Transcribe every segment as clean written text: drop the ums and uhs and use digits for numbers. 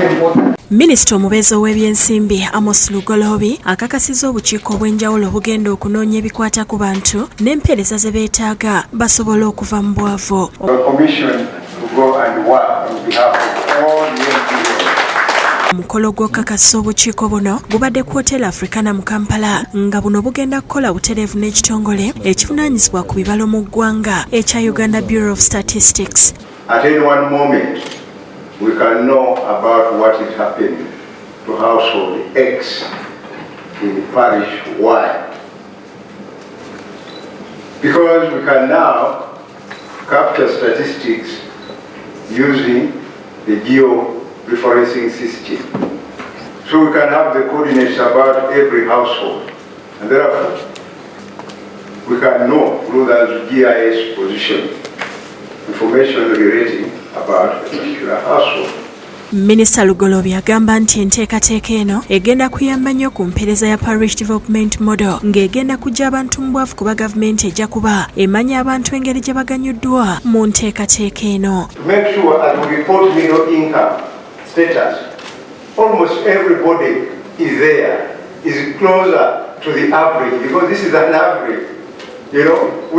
very important. Minisita omubeezi ow'ebyensimbi Amos Lugoloobi akakasizza obukiiko obw'enjawulo obugenda okunoonya ebikwata ku bantu n'empeereza ze beetaaga basobole okuva mu bwavu. Commission to go and work on behalf of all the NGOs. Omukolo gw'okukakasa obukiiko buno gubadde ku Hotel Africana mu Kampala, nga buno bugenda kukola butereevu n'ekitongole ekivunaanyizibwa ku bibalo mu ggwanga ekya Uganda Bureau of Statistics. At any one moment, we can know about what is happening to household X in parish Y. Because we can now capture statistics using the geo-referencing system. So we can have the coordinates about every household. And therefore, we can know through that GIS position information relating about a particular household. Minisita Lugoloobi agamba nti enteekateeka eno egenda kuyamba nnyo ku mpeereza ya Parish Development Model, ng'egenda kuggya abantu mu bwavu kuba gavumenti ejja kuba emanya abantu engeri gye baganyuddwa mu nteekateeka eno. To make sure as we report middle income status, almost everybody is there, is closer to the average, because this is an average. We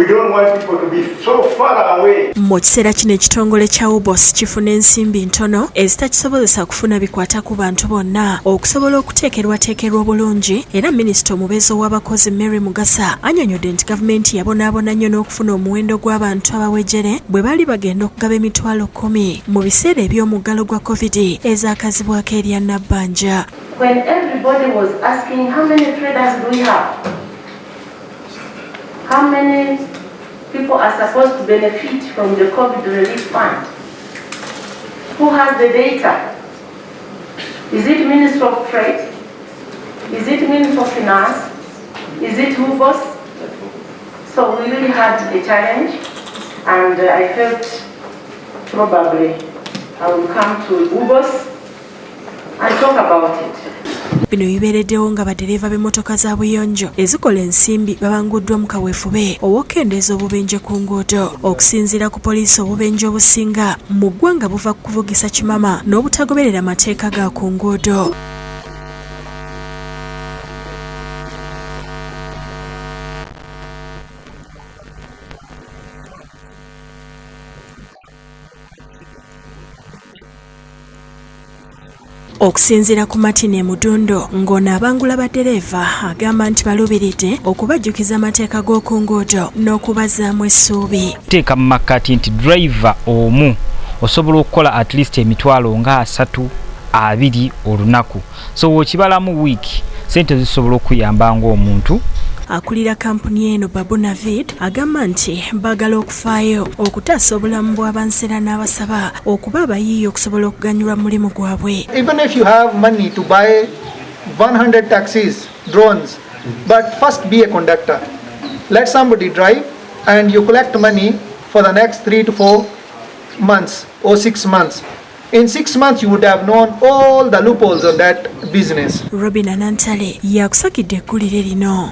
don't want people to be so far away. Mu kiseera kino ekitongole kya UBOS kifuna ensimbi ntono ezitakisobozesa kufuna bikwata ku bantu bonna okusobola okuteekerwateekerwa obulungi. Era minisita omubeezi ow'abakozi Mary Mugasa annyonnyodde nti gavumenti yabonaabona nnyo n'okufuna omuwendo gw'abantu abawejere bwe baali bagenda okugaba 10,000 mu biseera eby'omuggalo gwa COVID ezaakazibwako erya Nabbanja. When everybody was asking, how many traders do we have? How many people are supposed to benefit from the COVID relief fund? Who has the data? Is it Ministry of Trade? Is it Ministry of Finance? Is it UBOS? So we really had a challenge, and I felt probably I will come to UBOS and talk about it. Bino bibeereddewo nga badereeva b'emmotoka za buyonjo ezikola ensimbi babanguddwa mu kaweefube ow'okukendeeza obubenje ku nguudo. Okusinziira ku poliisi, obubenje obusinga mu ggwanga buva ku kuvugisa kimama n'obutagoberera mateeka ga ku nguudo. Okusinziira ku Martin Emudundo, ng'ono abangula baddereeva, agamba nti balubiridde okubajjukiza amateeka g'oku nguudo n'okubazzaamu essuubi. Teeka mu makkati nti driver omu osobola okukola at least 320,000 olunaku, so w'okibalamu wiiki sente zisobola okuyamba ng'omuntu. Akulira kampuni eno Babu Navid agamba nti baagala okufaayo okutaasa obulamu bw'abansera n'abasaba okuba abayiiya okusobola okuganyulwa mu mulimu gwabwe. Even if you have money to buy 100 taxis, drones, but first be a conductor. Let somebody drive and you collect money for the next 3 to 4 months or 6 months. In 6 months, you would have known all the loopholes on that business. Robin Anantale yakusakidde eggulire lino.